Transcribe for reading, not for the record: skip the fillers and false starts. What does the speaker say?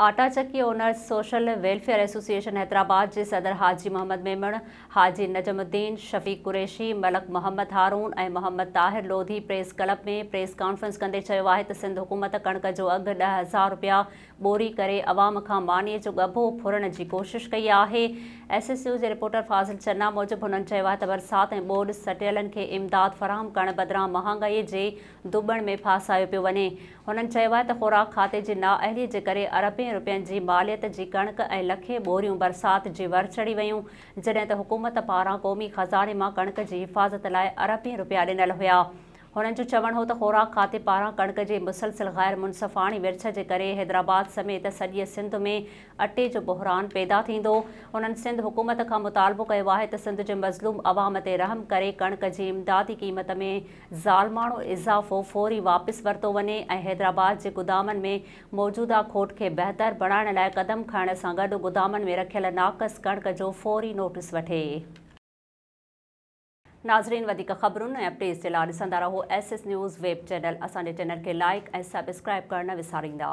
Atta Chakki owners social welfare association Hyderabad جي صدر Haji Muhammad Memon, Haji Najmuddin, Shafiq Qureshi, Malik Muhammad Haroon ۽ Muhammad Tahir Lodhi press club ۾ press conference ڪندي چيو آهي ته سنڌ حڪومت ڪڻڪ جو اگهه 10,000 رپيا ٻوري ڪري عوام کان مانيء جو ڳڀو ڦرڻ جي ڪوشش ڪئي آهي. ايس ايس نيوز جي رپورٽر فاضل چنا موجب هنن چيو آهي ته برسات ۽ ٻوڏ سٽيلن کي امداد فراهم ڪرڻ بدران مهانگائي جي ڌٻڻ ۾ ڦاسايو پيو وڃي. هنن چيو آهي ته خوراڪ کاتي جي نااهلي جي ڪري اربين رپين جي ماليت جي ڪڻڪ ۽ لکين ٻوريون برسات جي ور چڙهي ويون، جڏهن ته حڪومت پاران قومي خزاني مان ڪڻڪ جي حفاظت لاء اربين رپيا ڏنل هيا. هنن جو چوڻ هو ته خوراڪ کاتي پاران ڪڻڪ جي مسلسل غير منصفاڻي ورڇ جي ڪري حيدرآباد سميت سڄيء سنڌ ۾ اٽي جو بحران پيدا ٿيندو. هنن سنڌ حڪومت کان مطالبو ڪيو آهي ته سنڌ جي مظلوم عوام تي رحم ڪري ڪڻڪ جي امدادي قيمت ۾ ظالماڻو اضافو فوري واپس ورتو وڃي ۽ حيدرآباد جي گدامن ۾ موجوده کوٽ کي بهتر بڻائڻ لاء قدم کڻڻ سان گڏ گدامن ۾ رکيل ناقص ڪڻڪ جو فوري نوٽيس وٺي. ناظرين وڌيڪ خبرن ۽ اپڊيٽس جي لاء ڏسندا رهو S S news web channel اسان جي چينل کي لائيڪ ۽ سبسڪرائيب ڪرڻ نه وساريندا.